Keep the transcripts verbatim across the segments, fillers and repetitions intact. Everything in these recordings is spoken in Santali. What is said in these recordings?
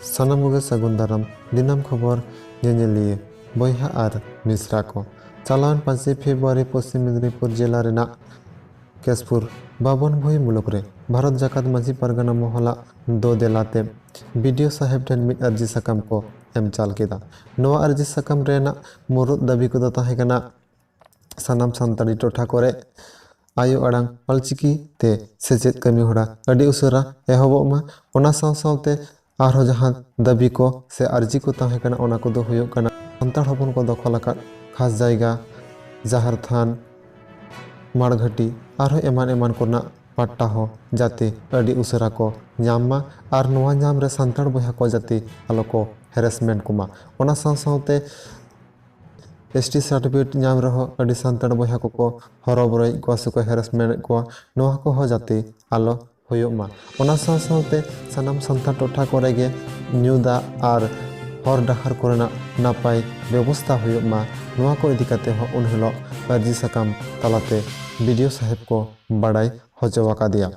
ᱥᱟᱱᱟᱢ ᱠᱚᱜᱮ ᱥᱟᱹᱜᱩᱱ ᱫᱟᱨᱟᱢ᱾ ᱫᱤᱱᱟᱹᱢ ᱠᱷᱚᱵᱚᱨ ᱧᱮᱧᱮᱞᱤᱭᱟᱹ ᱵᱚᱭᱦᱟ ᱟᱨ ᱢᱤᱥᱨᱟ ᱠᱚ, ᱪᱟᱞᱟᱣᱮᱱ ᱯᱟᱸᱪᱮᱭ ᱯᱷᱮᱵᱽᱨᱩᱣᱟᱨᱤ ᱯᱚᱥᱪᱤᱢ ᱢᱮᱫᱽᱱᱤᱯᱩᱨ ᱡᱮᱞᱟ ᱨᱮᱱᱟᱜ ᱠᱮᱥᱯᱩᱨ ᱵᱟᱵᱚᱱ ᱵᱷᱩᱭ ᱢᱩᱞᱩᱠ ᱨᱮ ᱵᱷᱟᱨᱚᱛ ᱡᱟᱠᱟᱛ ᱢᱟᱹᱡᱷᱤ ᱯᱟᱨᱜᱟᱱᱟ ᱢᱚᱦᱚᱞᱟᱜ ᱫᱚ ᱫᱮᱞᱟᱛᱮ ᱵᱤ ᱰᱤ ᱳ ᱥᱟᱦᱮᱵᱽ ᱴᱷᱮᱱ ᱢᱤᱫ ᱟᱹᱨᱡᱤ ᱥᱟᱠᱟᱢ ᱠᱚ ᱮᱢ ᱪᱟᱞ ᱠᱮᱫᱟ᱾ ᱱᱚᱣᱟ ᱟᱹᱨᱡᱤ ᱥᱟᱠᱟᱢ ᱨᱮᱱᱟᱜ ᱢᱩᱲᱩᱫ ᱫᱟᱹᱵᱤ ᱠᱚᱫᱚ ᱛᱟᱦᱮᱸ ᱠᱟᱱᱟ, ᱥᱟᱱᱟᱢ ᱥᱟᱱᱛᱟᱲᱤ ᱴᱚᱴᱷᱟ ᱠᱚᱨᱮ ᱟᱭᱳ ᱟᱲᱟᱝ ᱚᱞᱪᱤᱠᱤ ᱛᱮ ᱥᱮᱪᱮᱫ ᱠᱟᱹᱢᱤ ᱦᱚᱨᱟ ᱟᱹᱰᱤ ᱩᱥᱟᱹᱨᱟ ᱮᱦᱚᱵᱚᱜ ᱢᱟ᱾ ᱚᱱᱟ ᱥᱟᱶ ᱥᱟᱶᱛᱮ ᱟᱨᱦᱚᱸ ᱡᱟᱦᱟᱸ ᱫᱟᱹᱵᱤ ᱠᱚ ᱥᱮ ᱟᱹᱨᱡᱤ ᱠᱚ ᱛᱟᱦᱮᱸ ᱠᱟᱱᱟ, ᱚᱱᱟ ᱠᱚᱫᱚ ᱦᱩᱭᱩᱜ ᱠᱟᱱᱟ ᱥᱟᱱᱛᱟᱲ ᱦᱚᱯᱚᱱ ᱠᱚ ᱫᱚᱠᱷᱚᱞ ᱟᱠᱟᱫ ᱠᱷᱟᱥ ᱡᱟᱭᱜᱟ, ᱡᱟᱦᱮᱨ ᱛᱷᱟᱱ, ᱢᱟᱲᱜᱷᱟᱹᱴᱤ, ᱟᱨᱦᱚᱸ ᱮᱢᱟᱱ ᱮᱢᱟᱱ ᱠᱚᱨᱮᱱᱟᱜ ᱯᱟᱴᱴᱟ ᱦᱚᱸ ᱡᱟᱛᱮ ᱟᱹᱰᱤ ᱩᱥᱟᱹᱨᱟ ᱠᱚ ᱧᱟᱢ ᱢᱟ ᱟᱨ ᱱᱚᱣᱟ ᱧᱟᱢ ᱨᱮ ᱥᱟᱱᱛᱟᱲ ᱵᱚᱭᱦᱟ ᱠᱚ ᱡᱟᱛᱮ ᱟᱞᱚ ᱠᱚ ᱦᱮᱨᱮᱥᱢᱮᱱᱴ ᱠᱚᱢᱟ᱾ ᱚᱱᱟ ᱥᱟᱶ ᱥᱟᱶᱛᱮ ᱮᱥ ᱴᱤ ᱥᱟᱨᱴᱤᱯᱷᱤᱠᱮᱴ ᱧᱟᱢ ᱨᱮᱦᱚᱸ ᱟᱹᱰᱤ ᱥᱟᱱᱛᱟᱲ ᱵᱚᱭᱦᱟ ᱠᱚᱠᱚ ᱦᱚᱨᱚᱵᱚᱨᱚᱭᱮᱫ ᱠᱚᱣᱟ ᱥᱮᱠᱚ ᱦᱮᱨᱮᱥᱢᱮᱱᱴ ᱮᱫ ᱠᱚᱣᱟ, ᱱᱚᱣᱟ ᱠᱚᱦᱚᱸ ᱡᱟᱛᱮ ᱟᱞᱚ ᱦᱩᱭᱩᱜ ᱢᱟ᱾ ᱚᱱᱟ ᱥᱟᱶ ᱥᱟᱶᱛᱮ ᱥᱟᱱᱟᱢ ᱥᱟᱱᱛᱟᱲ ᱴᱚᱴᱷᱟ ᱠᱚᱨᱮ ᱜᱮ ᱧᱩ ᱫᱟᱜ ᱟᱨ ᱦᱚᱨ ᱰᱟᱦᱟᱨ ᱠᱚᱨᱮᱱᱟᱜ ᱱᱟᱯᱟᱭ ᱵᱮᱵᱚᱥᱛᱷᱟ ᱦᱩᱭᱩᱜ ᱢᱟ, ᱱᱚᱣᱟ ᱠᱚ ᱤᱫᱤ ᱠᱟᱛᱮ ᱦᱚᱸ ᱩᱱ ᱦᱤᱞᱳᱜ ᱟᱹᱨᱡᱤ ᱥᱟᱠᱟᱢ ᱛᱟᱞᱟᱛᱮ ᱵᱤ ᱰᱤ ᱳ ᱥᱟᱦᱮᱵᱽ ᱠᱚ ᱵᱟᱲᱟᱭ ᱦᱚᱪᱚ ᱟᱠᱟᱫᱮᱭᱟ᱾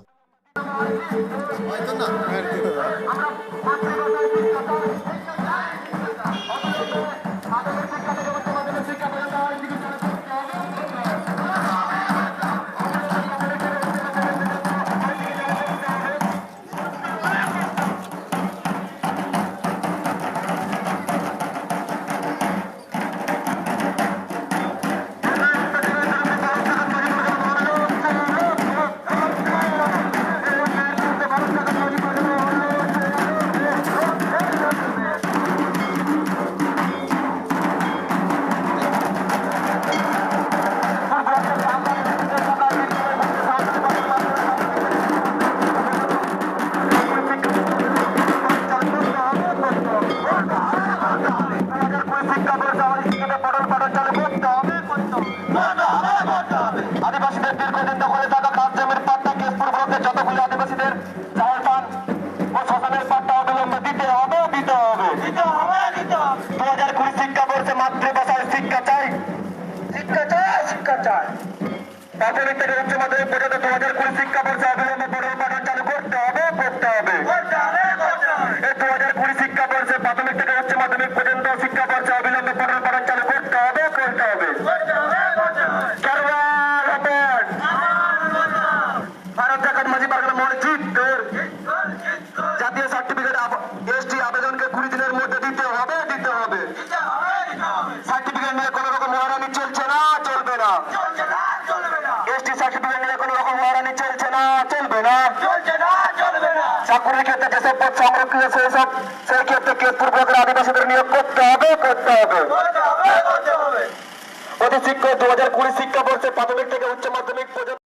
আদিবাসীদের দীর্ঘদিন দখলে থাকা খাস জমির পাট্টা কেশপুর ব্লকে যতগুলি আদিবাসীদের জাহের স্থান ও শ্মশানের পাট্টা অবিলম্বে দিতে হবে, দিতে হবে, দিতে হবে, দিতে হবে। দু হাজার কুড়ি শিক্ষাবর্ষে মাতৃভাষায় শিক্ষা চাই, শিক্ষা চাই, শিক্ষা চাই। প্রাথমিক থেকে উচ্চ মাধ্যমিক পর্যন্ত দু হাজার কুড়ি শিক্ষাবর্ষে অবিলম্বে পঠন পাঠন চালু করতে হবে, করতে হবে। করতে হবে, করতে হবে। এর দু হাজার কুড়ি শিক্ষাবর্ষে প্রাথমিক থেকে উচ্চ মাধ্যমিক পর্যন্ত শিক্ষাবর্ষে অবিলম্বে পঠন পাঠন চালু করতে হবে, করতে হবে। খেরোয়াল হপন, ভারত জাকাত মাঝি পারগানা মসজিদ তোর। জাতীয় সার্টিফিকেট এসটি আবেদনকে কুড়ি দিনের মধ্যে দিতে হবে, দিতে হবে। সার্টিফিকেট নিয়ে কোনো রকম হয়রানি চলছে না, চলবে না। এসটি সার্টিফিকেট নিয়ে কোনো রকম হয়রানি চলছে না, চলবে না। চাকুরির ক্ষেত্রে যেসব পদ সংরক্ষিত, সেই সব, সেই ক্ষেত্রে কেশপুর ব্লকের আদিবাসীদের নিয়োগ করতে হবে, করতে হবে। অতি শীঘ্র দু হাজার কুড়ি শিক্ষাবর্ষে প্রাথমিক থেকে উচ্চ মাধ্যমিক পর্যন্ত